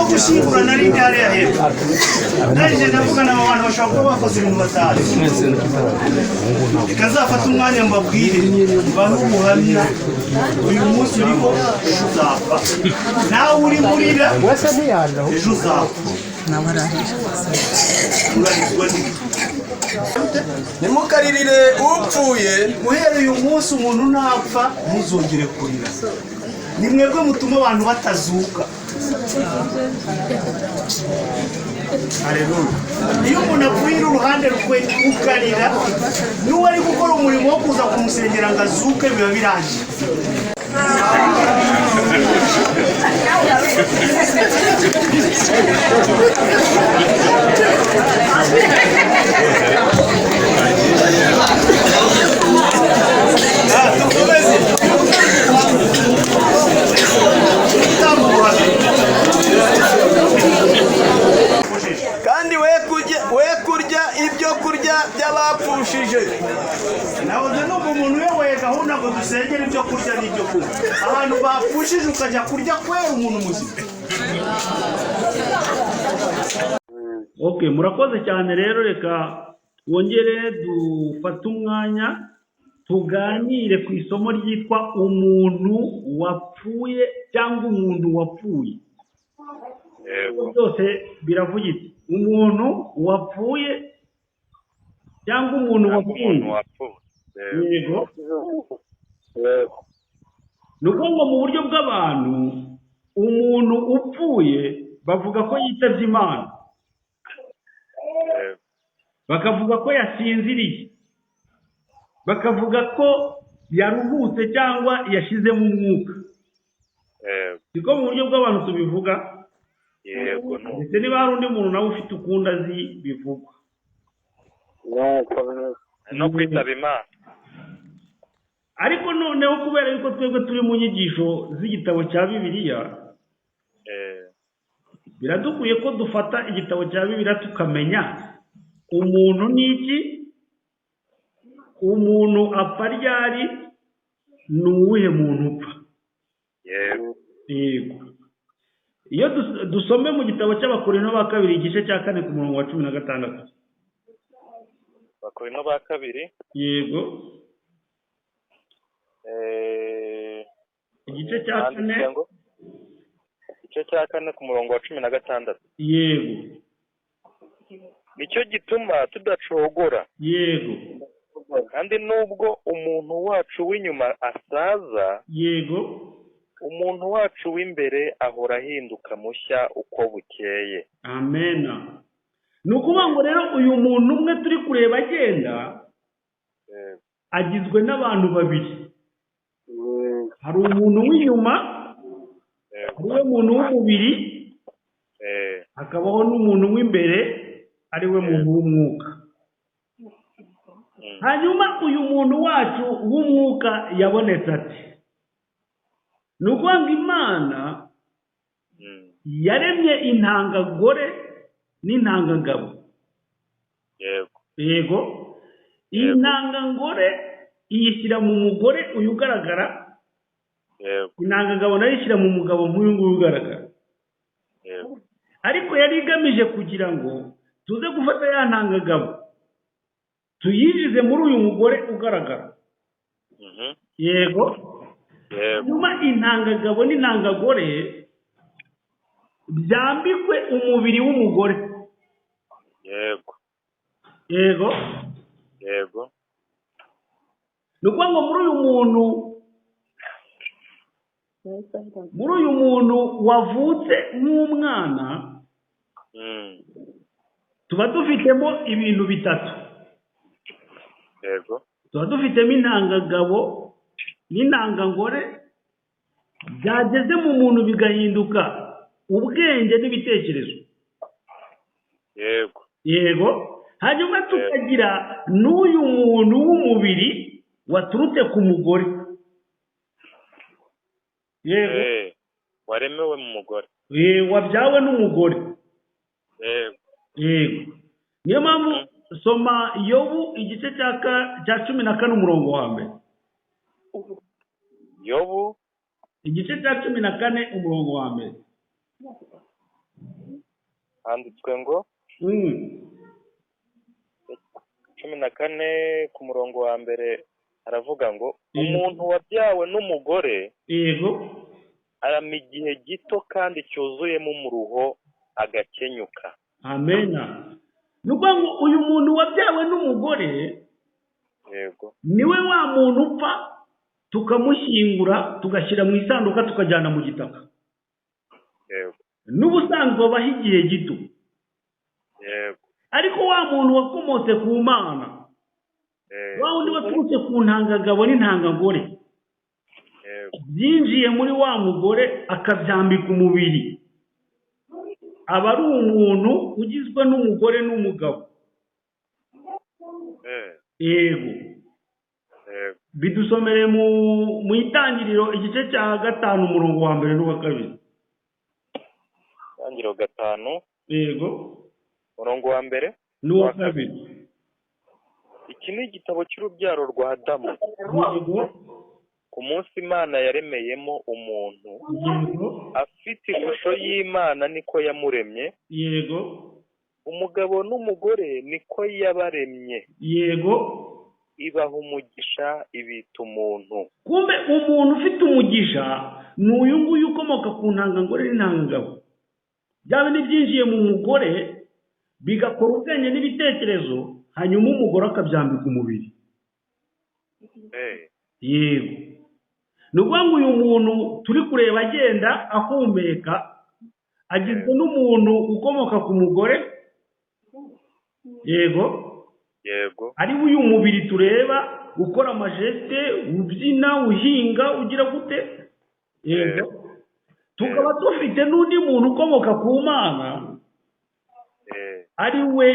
Gushyingura nari ndi hariya hepfo, ndangije ndavugana, aba bantu bashobora kuba bakoze ibintu batazi. Reka nzafate umwanya mbabwire, mbahe ubuhamya. Uyu munsi uriho, ejo uzapfa. Nawe uri murira, ejo uzapfa. Urarizwa n'iki? Ntimukaririre upfuye. Guhera uyu munsi, umuntu napfa ntuzongere kurira. Ni mwebwe mutuma abantu batazuka. Haleluya! Iyo umuntu apfuye uri uruhande rwe ukarira, n'uwo ari gukora umurimo wo kuza kumusengera ngo azuke, biba birangiye. Ah, dukomeze. Gutanga ubuhamya. Kandi we kurya ibyo kurya by'abapfushije. Nahoze numva umuntu uyoboye gahunda ngo dusengere ibyo kurya n'ibyo kunywa. Ahantu bapfushije ukajya kurya kwera umuntu muzima? Okay, murakoze cyane. Rero reka twongere dufate umwanya tuganire ku isomo ryitwa "Umuntu wapfuye" cyangwa "Umuntu wapfuye". Byose biravugitse: umuntu wapfuye cyangwa umuntu wapfuye. Umuntu wapfuye. Yego. Ni ukuvuga ngo mu buryo bw'abantu, umuntu upfuye bavuga ko yitabye Imana, bakavuga ko yasinziriye, bakavuga ko yaruhutse cyangwa yashizemo umwuka. Siko mu buryo bw'abantu tubivuga? Yego, no. Ndetse niba hari undi muntu nawe ufite ukundi azi bivugwa. No kwitaba Imana. Ariko noneho kubera yuko twebwe turi mu nyigisho z'igitabo cya Bibiliya, biradukwiye ko dufata igitabo cya Bibiliya tukamenya umuntu ni iki, umuntu apfa ryari, ni uwuhe muntu upfa? Yego. Yego. Iyo dusome mu gitabo cy'Abakorinto ba kabiri, igice cya 4, ku murongo wa 16. Abakorinto ba kabiri. Yego. Igice cya Handitse 4. ngo igice cya 4 ku murongo wa 16. Yego. Nicyo gituma tudacogora, kandi nubwo umuntu wacu w'inyuma asaza, umuntu wacu w'imbere ahora ahinduka mushya uko bukeye. Amena. Ni ukuvuga ngo rero uyu muntu umwe turi kureba agenda agizwe n'abantu babiri. Hari umuntu w'inyuma, ari we muntu w'umubiri, hakabaho n'umuntu w'imbere, ari we muntu w'umwuka. Hanyuma uyu muntu wacu w'umwuka yabonetse ati? Ni ukuvuga ngo Imana yaremye intangagore n'intangagabo. Yego. Yego. Iyi ntangangore iyishyira mu mugore uyu ugaragara, intangagabo nayo ishyira mu mugabo nk'uyu nguyu ugaragara. Ariko yari igamije kugira ngo tuze gufata ya ntangagabo tuyinjize muri uyu mugore ugaragara. Yego. Nyuma intangagabo n'intangagore byambikwe umubiri w'umugore. Yego. Yego. Yego. Ni ukuvuga ngo muri uyu muntu wavutse nk'umwana, tuba dufitemo ibintu bitatu. Yego. Tuba dufitemo intangagabo n'intangangore byageze mu muntu bigahinduka ubwenge n'ibitekerezo. Yego. Yego. Hanyuma tukagira n'uyu muntu w'umubiri waturutse ku mugore. Yego. Waremewe mu mugore. Wabyawe n'umugore. Yego. Yego, niyo mpamvu soma Yobu igice cya 14, umurongo wa 1. Yobu. Igice cya 14, umurongo wa 1. Handitswe ngo 14 ku murongo wa mbere aravuga ngo umuntu wabyawe n'umugore, yego, arama igihe gito kandi cyuzuyemo umuruho agakenyuka. Amena. Ni ukuvuga ngo uyu muntu wabyawe n'umugore, yego, niwe wa muntu upfa tukamushyingura, tugashyira mu isanduka, tukajyana mu gitaka. Yego. N'ubusanzwe babaho igihe gito. Yego. Ariko wa muntu wakomotse ku Mana, wa wundi waturutse ku ntangagabo n'intangagore, yego, byinjiye muri wa mugore akabyambika umubiri, aba ari umuntu ugizwe n'umugore n'umugabo. Yego. Yego. Bidusomere mu Itangiriro igice cya 5 umurongo wa 1 n'uwa 2. Itangiriro 5. Yego. Umurongo wa 1 n'uwa 2. Iki ni igitabo cy'urubyaro rwa Adamu. Yego. Ku munsi Imana yaremeyemo umuntu, yego, afite ishusho y'Imana niko yamuremye. Yego. Umugabo n'umugore niko yabaremye. Yego. Ibaha umugisha ibita umuntu. Kumbe umuntu ufite umugisha ni uyu nguyu ukomoka ku ntangangore n'intangangabo. Byaba n'ibyinjiye mu mugore bigakora ubwenge n'ibitekerezo, hanyuma umugore akabyambika umubiri. Yego. Ni ukuvuga ngo uyu muntu turi kureba agenda ahumeka agizwe n'umuntu ukomoka ku mugore. Yego. Yego. Ari uyu mubiri tureba ukora amajeste, ubyina, uhinga, ugira gute. Yego. Tukaba dufite n'undi muntu ukomoka ku Mana, ari we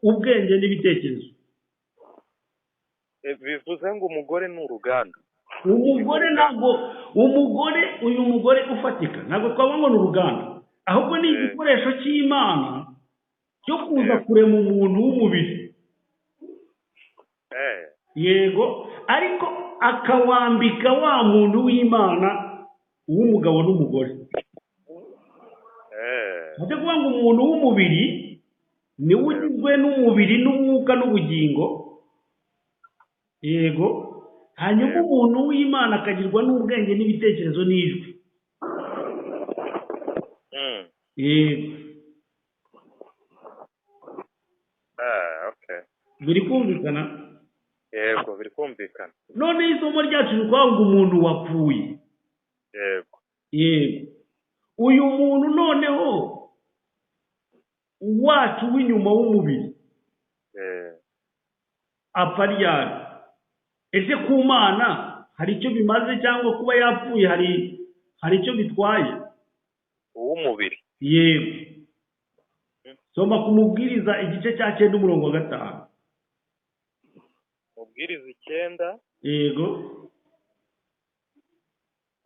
ubwenge n'ibitekerezo. Bivuze ngo umugore ni uruganda. Umugore ntabwo, umugore, uyu mugore ufatika ntabwo twavuga ngo ni uruganda, ahubwo ni igikoresho cy'Imana cyo kuza kurema umuntu w'umubiri. Yego. Ariko akawambika wa muntu w'Imana w'umugabo n'umugore. Ntabwo kuvuga ngo umuntu w'umubiri niwe ugizwe n'umubiri n'umwuka n'ubugingo. Yego. Hanyuma umuntu w'Imana akagirwa n'ubwenge n'ibitekerezo n'ijwi. Yego. Okay. Biri kumvikana? Yego, biri kumvikana. None isomo ryacu ni ukuvuga ngo umuntu wapfuye. Yego. Yego. Uyu muntu noneho wacu w'inyuma w'umubiri apfa ryari? Ese ku Mana hari icyo bimaze, cyangwa kuba yapfuye hari icyo bitwaye? Uw'umubiri. Yego. Soma ku Mubwiriza igice cya 9 umurongo wa 5. Mubwiriza 9. Yego.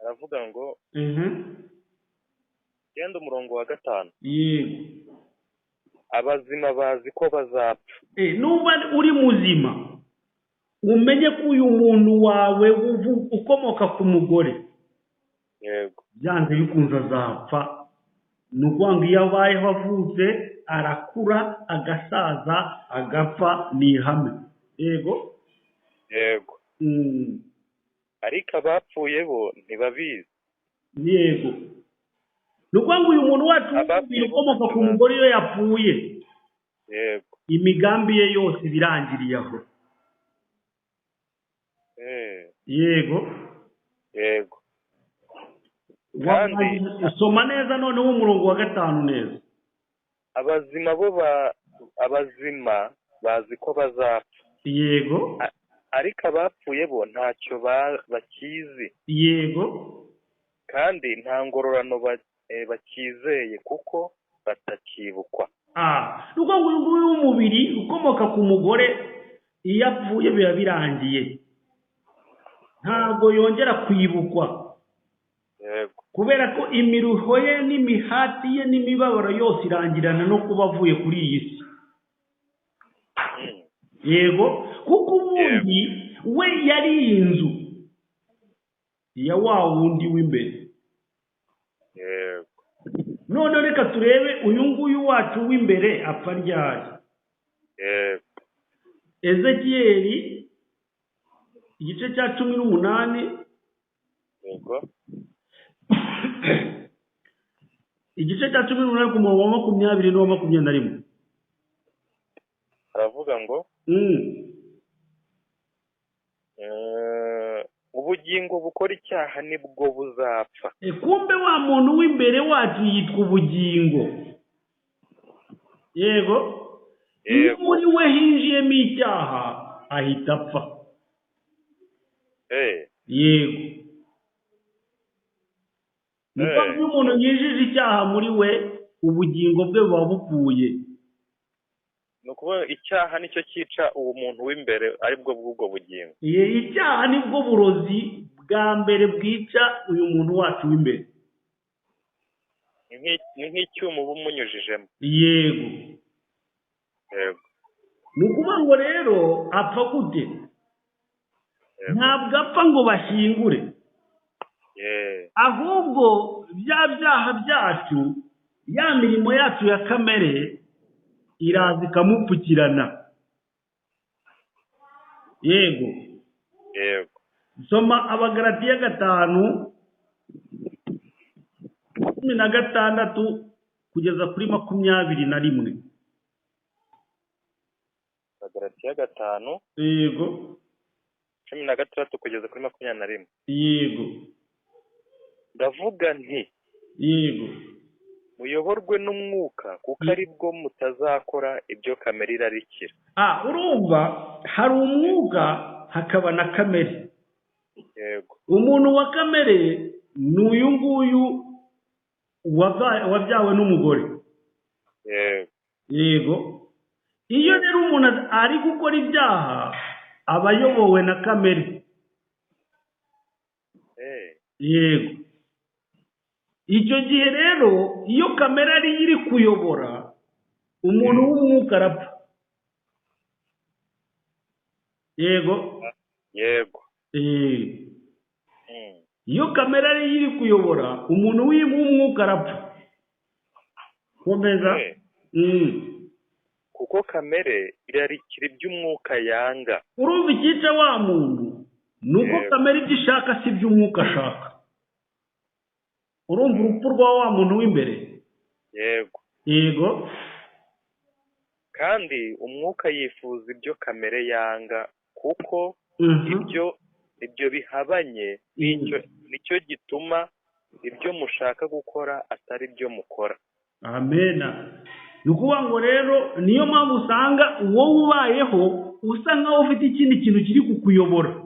Aravuga ngo 9 umurongo wa 5. Yego. Abazima bazi ko bazapfa. Nuba uri muzima umenye ko uyu muntu wawe ukomoka ku mugore, yego, byanze bikunze azapfa. Ni ukuvuga ngo iyo abayeho avutse arakura agasaza agapfa, ni ihame. Yego. Yego. Ariko abapfuye bo ntibabizi. Yego. Ni ukuvuga ngo uyu muntu wacu ukomoka ku mugore iyo yapfuye, yego, imigambi ye yose birangiriye aho. Yego. Yego. Kandi usoma neza noneho umurongo wa 5 neza. Abazima bo abazima bazi ko bazapfa. Yego. Ariko abapfuye bo ntacyo bakizi. Yego. Kandi nta ngororano bakizeye kuko batakibukwa. Nuko ngo uyu nguyu w'umubiri ukomoka ku mugore iyo apfuye biba birangiye, ntabwo yongera kwibukwa. Yego. Kubera ko imiruho ye n'imihati ye n'imibabaro yose irangirana no kuba avuye kuri iyi si. Yego. Kuko ubundi we yari inzu ya wa wundi w'imbere. Yego. None reka turebe uyu nguyu wacu w'imbere apfa ryari. Ezekiyeli igice cya 18. Yego. Igice cya 18 ku murongo wa 20 n'uwa 21. Aravuga ngo ubugingo bukora icyaha nibwo buzapfa. Kumbe wa muntu w'imbere wacu yitwa ubugingo. Yego. Iyo muri we hinjiyemo icyaha ahita apfa. Yego. Niba umuntu yinjije icyaha muri we, ubugingo bwe buba bupfuye. Ni ukuvuga icyaha nicyo cyica uwo muntu w'imbere, aribwo bw'ubwo bugingo. Icyaha nibwo burozi bwa mbere bwica uyu muntu wacu w'imbere. Ni nk'icyuma uba umunyujijemo. Yego. Yego. Ni ukuvuga ngo rero apfa gute? Ntabwo apfa ngo bashyingure, ahubwo bya byaha byacu, ya mirimo yacu ya kamere iraza ikamupfukirana. Yego. Yego. Soma Abagalatiya 5:16 kugeza kuri 21. Abagalatiya 5. Yego. 16 kugeza kuri 21. Yego. Ndavuga nti yego, muyoborwe n'umwuka, kuko aribwo mutazakora ibyo kamere irarikira. Urumva hari umwuka hakaba na kamere. Yego. Umuntu wa kamere ni uyu nguyu wabyawe n'umugore. Yego. Yego. Iyo rero umuntu ari gukora ibyaha aba ayobowe na kamere. Yego. Icyo gihe rero iyo kamere ari iri kuyobora, umuntu w'umwuka arapfa. Yego. Yego. Iyo kamere ari iri kuyobora, umuntu w'umwuka arapfa. Komeza. Kuko kamere irarikira iby'umwuka yanga. Urumva icyica wa muntu ni uko kamere ibyo ishaka si iby'umwuka ashaka. Urumva urupfu rwa wa muntu w'imbere. Yego. Yego. Kandi umwuka yifuza ibyo kamere yanga, kuko ibyo bihabanye nicyo gituma ibyo mushaka gukora atari byo mukora. Amena. Ni ukuvuga ngo rero niyo mpamvu usanga wowe ubayeho usa nkaho ufite ikindi kintu kiri kukuyobora.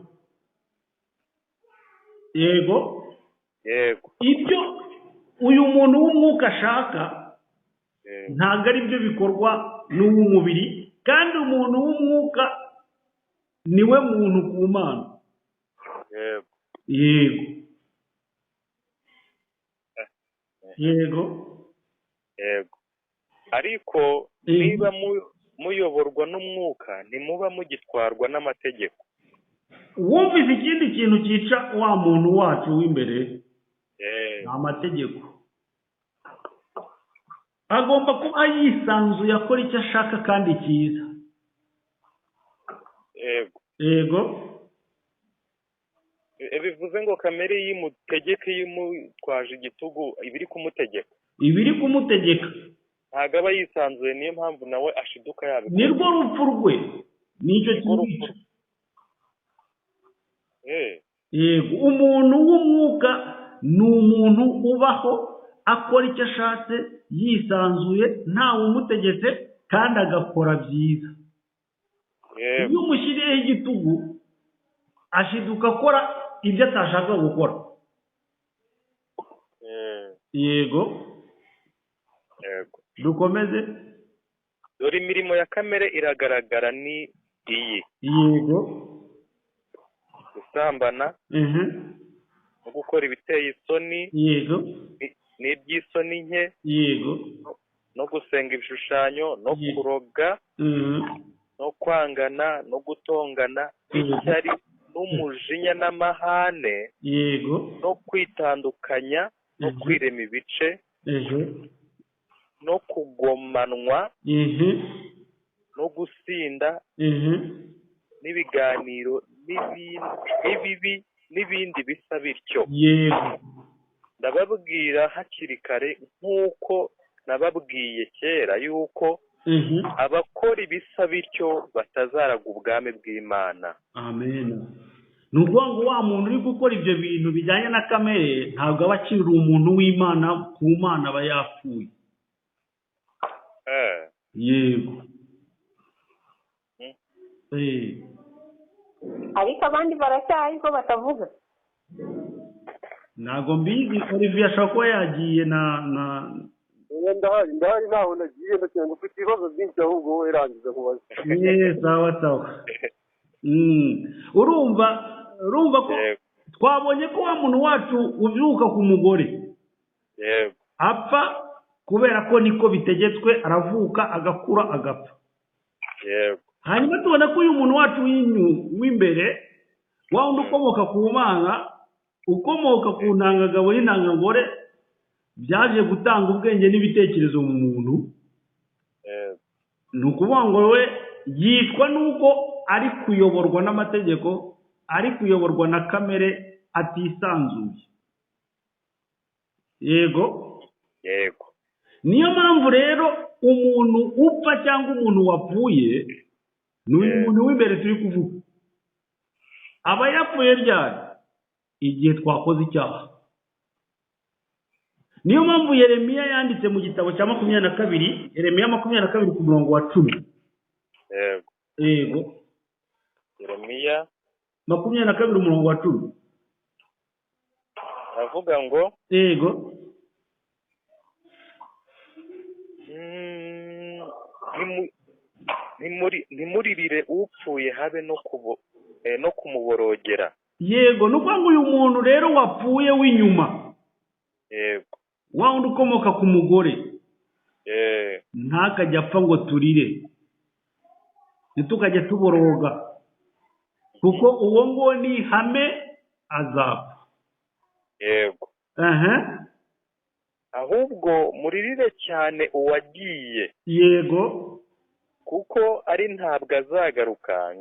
Yego. Yego. Ibyo uyu muntu w'umwuka ashaka ntabwo ari byo bikorwa n'uw'umubiri, kandi umuntu w'umwuka niwe muntu ku Mana. Yego. Yego. Yego. Yego. Ariko niba muyoborwa n'umwuka, ntimuba mugitwarwa n'amategeko. Wumvise ikindi kintu cyica wa muntu wacu w'imbere ni amategeko. Agomba kuba yisanzuye akora icyo ashaka kandi cyiza. Yego. Yego. Bivuze ngo kamere yimutegeka, yimutwaje igitugu, ibiri kumutegeka. Ibiri kumutegeka. Ntabwo aba yisanzuye, niyo mpamvu nawe ashiduka yabikora. Nirwo rupfu rwe, nicyo kimwica. Yego. Umuntu w'umwuka ni umuntu ubaho akora icyo ashatse yisanzuye, ntawe umutegetse, kandi agakora byiza. Iyo umushyiriyeho igitugu ashiduka akora ibyo atashaka gukora. Yego. Yego. Dukomeze. Dore imirimo ya kamere iragaragara ni iyi. Yego. Gusambana, no gukora ibiteye isoni, yego, n'iby'isoni nke, yego, no gusenga ibishushanyo, no kuroga, no kwangana, no gutongana, ishyari n'umujinya n'amahane, yego, no kwitandukanya, no kwirema ibice, No kugomanwa, no gusinda, n'ibiganiro n'ibibi n'ibindi bisa bityo. Yego. Ndababwira hakiri kare nk'uko nababwiye kera yuko abakora ibisa bityo batazaraga ubwami bw'Imana. Amen. Ni ukuvuga ngo wa muntu uri gukora ibyo bintu bijyanye na kamere ntabwo aba akiri umuntu w'Imana, ku Mana aba yapfuye. Yego. Ariko abandi baracyahari ko batavuga. Ntabwo mbizi, Olivier ashobora kuba yagiye na Ndahari, ndahari, ntaho nagiye, ndagira ngo ufite ibibazo byinshi, ahubwo wowe rangiza nkubaze. Sawa sawa. Urumva ko twabonye ko wa muntu wacu ubyuka ku mugore apfa kubera ko niko bitegetswe, aravuka agakura agapfa. Hanyuma tubona ko uyu muntu wacu w'imbere, wa wundi ukomoka ku Mana, ukomoka ku ntangagabo n'intangangore, byaje gutanga ubwenge n'ibitekerezo mu muntu. Ni ukuvuga ngo we yitwa nuko ari kuyoborwa n'amategeko, ari kuyoborwa na kamere, atisanzuye. Yego. Yego. Niyo mpamvu rero umuntu upfa cyangwa umuntu wapfuye ni uyu muntu w'imbere turi kuvuga. Aba yapfuye ryari? Igihe twakoze icyaha. Niyo mpamvu Yeremiya yanditse mu gitabo cya 22, Yeremiya 22 ku murongo wa 10. Yego. Yego. Yeremiya 22 umurongo wa 10. Avuga ngo yego, ntimuririre upfuye habe no kumuborogera. Yego, ni ukuvuga ngo uyu muntu rero wapfuye w'inyuma, yego, wa wundi ukomoka ku mugore, ntakajya apfa ngo turire, ntitukajya tuboroga, kuko uwo nguwo ni ihame azapfa. Yego. Ahubwo muririre cyane uwagiye. Yego. Kuko ari ntabwo azagaruka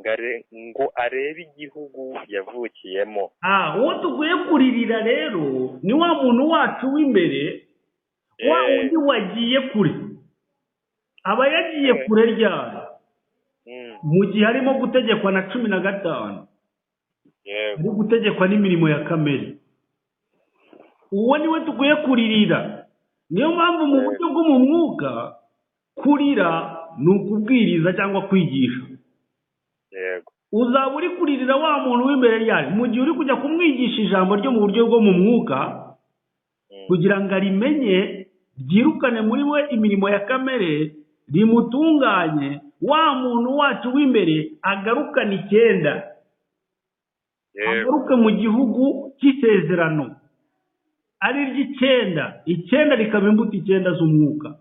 ngo arebe igihugu yavukiyemo. Uwo tuguye kuririra rero ni wa muntu wacu w'imbere, wa wundi wagiye kure. Aba yagiye kure ryari? Mu gihe arimo gutegekwa na 15. Yego. Ari gutegekwa n'imirimo ya kamere. Uwo niwe tuguye kuririra. Niyo mpamvu mu buryo bwo mu mwuka kurira ni ukubwiriza cyangwa kwigisha. Yego. Uzaba uri kuririra wa muntu w'imbere ryari mu gihe uri kujya kumwigisha ijambo ryo mu buryo bwo mu mwuka, kugira ngo arimenye, ryirukane muri we imirimo ya kamere, rimutunganye, wa muntu wacu w'imbere agarukane 9, agaruke mu gihugu cy'isezerano ari ry'icyenda, 9 rikaba imbuto 9 z'umwuka.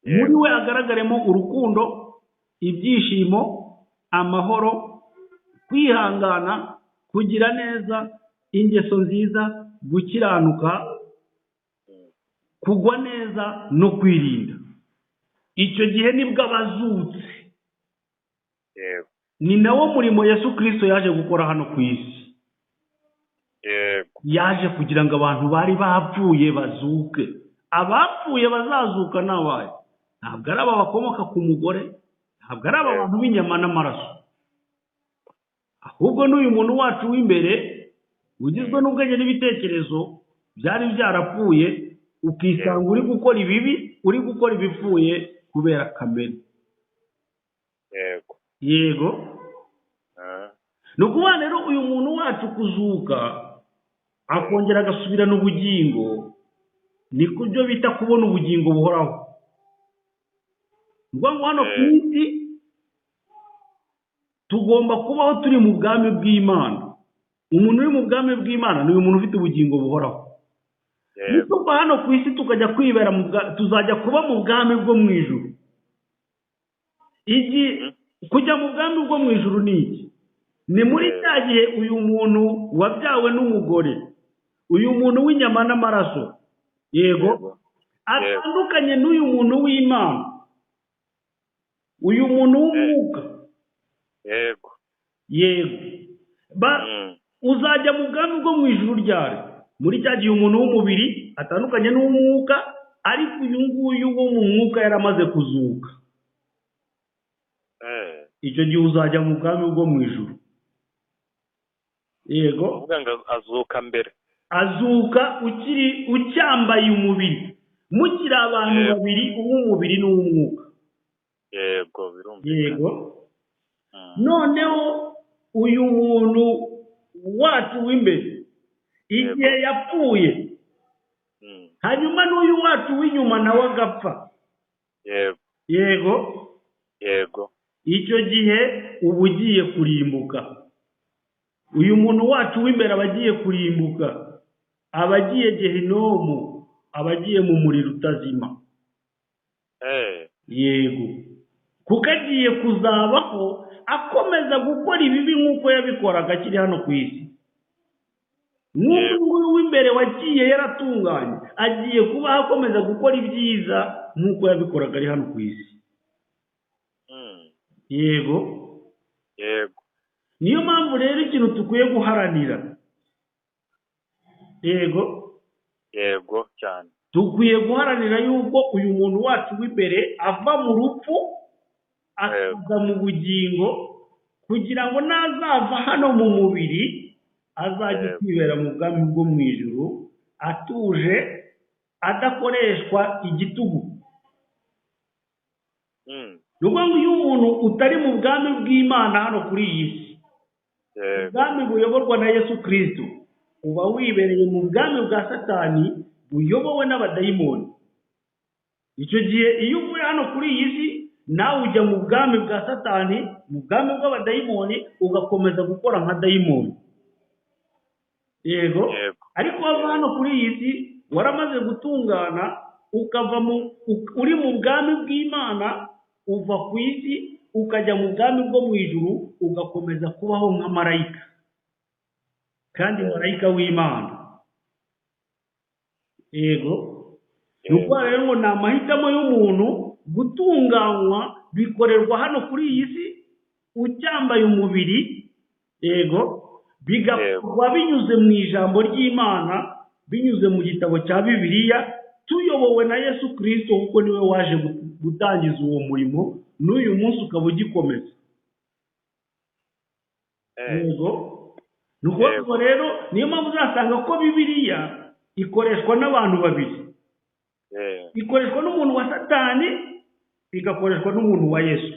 Muri we agaragaremo urukundo, ibyishimo, amahoro, kwihangana, kugira neza, ingeso nziza, gukiranuka, kugwa neza no kwirinda. Icyo gihe nibwo abazutse. Yego. Ni nawo murimo Yesu Kristo yaje gukora hano ku isi. Yego. Yaje kugira ngo abantu bari bapfuye bazuke. Abapfuye bazazuka nabaye ntabwo ari aba bakomoka ku mugore, ntabwo ari aba bantu b'inyama n'amaraso, ahubwo n'uyu muntu wacu w'imbere ugizwe n'ubwenge n'ibitekerezo byari byarapfuye, ukisanga uri gukora ibibi, uri gukora ibipfuye kubera kamere. Yego. Yego. Ni ukuvuga rero uyu muntu wacu kuzuka akongera agasubirana ubugingo, ni kubyo bita kubona ubugingo buhoraho. Ngo hano ku isi tugomba kubaho turi mu bwami bw'Imana. Umuntu uri mu bwami bw'Imana ni umuntu ufite ubugingo buhoraho. Nituva hano ku isi tukajya kwibera mu tuzajya kuba mu bwami bwo mu ijuru. Kujya mu bwami bwo mu ijuru ni iki? Ni muri cya gihe uyu muntu wabyawe n'umugore, uyu muntu w'inyama n'amaraso, yego, Atandukanye n'uyu muntu w'Imana, uyu muntu w'umwuka. Yego. Yego. Uzajya mu bwami bwo mu ijuru ryari? Muri cya gihe umuntu w'umubiri atandukanye n'uw'umwuka, ariko uyu nguyu wo mu mwuka yaramaze kuzuka. Icyo gihe uzajya mu bwami bwo mu ijuru. Yego. Uvuga ngo azuka mbere. Azuka ukiri ucyambaye umubiri, mukiri abantu babiri, uw'umubiri n'uw'umwuka. Yego, birumvikana. Yego. Noneho uyu muntu wacu w'imbere igihe yapfuye, hanyuma n'uyu wacu w'inyuma nawe agapfa. Yego. Yego. Yego. Icyo gihe uba ugiye kurimbuka. Uyu muntu wacu w'imbere aba agiye kurimbuka, aba agiye gehinomu, aba agiye mu muriro utazima. Yego, kuko agiye kuzabaho akomeza gukora ibibi nk'uko yabikoraga akiri hano ku isi. Nk'uyu nguyu w'imbere wagiye yaratunganye, agiye kubaho akomeza gukora ibyiza nk'uko yabikoraga ari hano ku isi. Yego. Yego. Niyo mpamvu rero ikintu dukwiye guharanira, yego, Yego cyane, dukwiye guharanira yuko uyu muntu wacu w'imbere ava mu rupfu akaza mu bugingo, kugira ngo nazava hano mu mubiri azajye kwibera mu bwami bwo mu ijuru atuje, adakoreshwa igitugu. Ni ukuvuga ngo iyo umuntu utari mu bwami bw'Imana hano kuri iyi si, ubwami buyoborwa na Yesu Kristo, uba wibereye mu bwami bwa Satani buyobowe n'abadayimoni. Icyo gihe iyo uvuye hano kuri iyi si, nawe ujya mu bwami bwa Satani, mu bwami bw'abadayimoni, ugakomeza gukora nka dayimoni. Yego. Ariko wava hano kuri iyi si waramaze gutungana, ukava uri mu bwami bw'Imana, uva ku isi ukajya mu bwami bwo mu ijuru, ugakomeza kubaho nka marayika, kandi marayika w'Imana. Yego. Ni ukuvuga rero ngo ni amahitamo y'umuntu gutunganywa bikorerwa hano kuri iyi si ucyambaye umubiri. Yego. Bigakorwa binyuze mu ijambo ry'Imana, binyuze mu gitabo cya Bibiliya, tuyobowe na Yesu Kristo, kuko niwe waje gutangiza uwo murimo, n'uyu munsi ukaba ugikomeza. Yego. Ni ukuvuga ngo rero niyo mpamvu uzasanga ko Bibiliya ikoreshwa n'abantu babiri. Ikoreshwa n'umuntu wa Satani, igakoreshwa n'umuntu wa Yesu.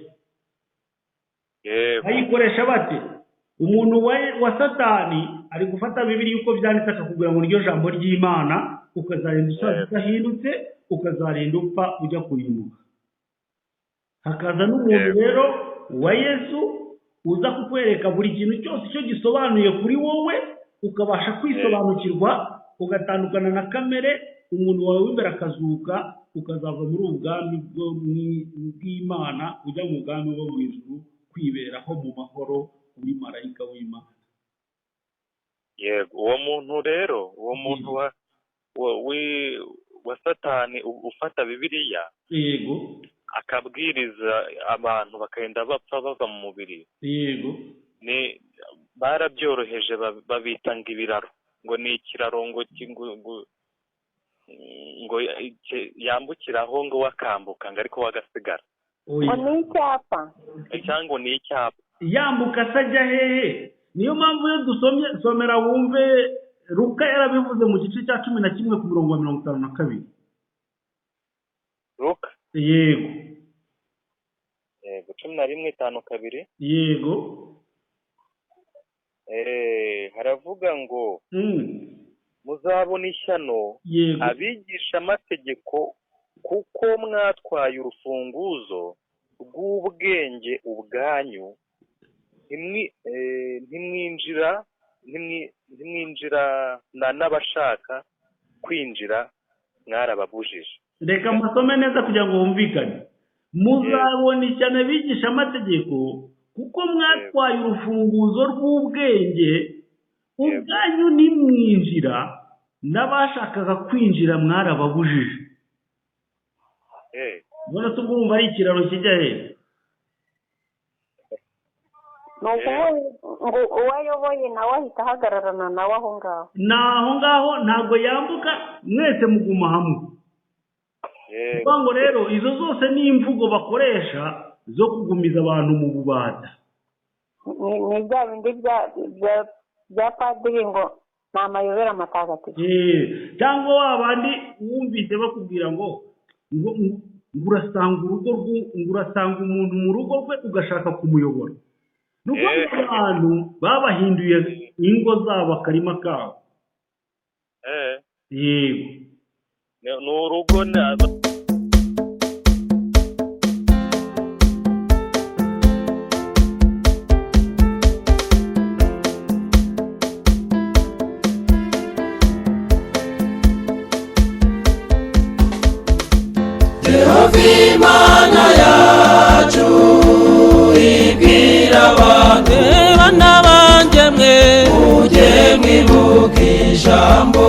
Bayikoresha bate? Umuntu wa Satani ari gufata Bibiliya uko byanditse akakubwira ngo niryo jambo ry'Imana, ukazarinda usaza udahindutse, ukazarinda upfa ujya kurimbuka. Hakaza n'umuntu rero wa Yesu uza kukwereka buri kintu cyose icyo gisobanuye kuri wowe, ukabasha kwisobanukirwa, ugatandukana na kamere, umuntu wawe w'imbere akazuka, ukazava muri ubu bwami bw'Imana ujya mu bwami bwo mu ijuru, kwiberaho mu mahoro uri marayika w'Imana. Yego. Uwo muntu rero, uwo muntu wa Satani ufata Bibiliya, yego, akabwiriza abantu bakagenda bapfa bava mu mubiri. Yego. Ni barabyoroheje babita ngo ibiraro, ngo ni ikiraro ngo ngo yambukiraho ngo wakambuka, ngo ariko wagasigara. Ngo ni icyapa cyangwa ni icyapa yambuka sajya hehe? Niyo mpamvu iyo dusomye, somera wumve, Luka yarabivuze mu gice cya 11 ku murongo wa 52. Luka. Yego. Yego, 11:52. Yego. Haravuga ngo muzabona ishyano abigisha amategeko, kuko mwatwaye urufunguzo rw'ubwenge ubwanyu, ntimwinjira n'abashaka kwinjira mwarababujije. Reka musome neza kugira ngo wumvikane. Muzabona ishyano abigisha amategeko, kuko mwatwaye urufunguzo rw'ubwenge ubwanyu, nimwinjira n'abashakaga kwinjira mwarababujije. None se ubwo urumva ari ikiraro kijya he? Ni ukuvuga ngo uwo ayoboye nawe ahita ahagararana nawe aho ngaho. Ni aho ngaho, ntabwo yambuka, mwese muguma hamwe. Kuvuga ngo rero izo zose ni imvugo bakoresha zo kugumiza abantu mu bubata. Ni bya bindi bya padiri ngo ni amayobera matagatifu. Cyangwa wa bandi wumvise bakubwira ngo ngo urasanga urugo, ngo urasanga umuntu mu rugo rwe ugashaka kumuyobora. Ni ukuvuga ngo abantu babahinduye ingo zabo akarima kabo. Yego. Ni urugo. Yehova Imana yacu ibwira abantu, bana banjye mwe, mujye mwibuka ijambo.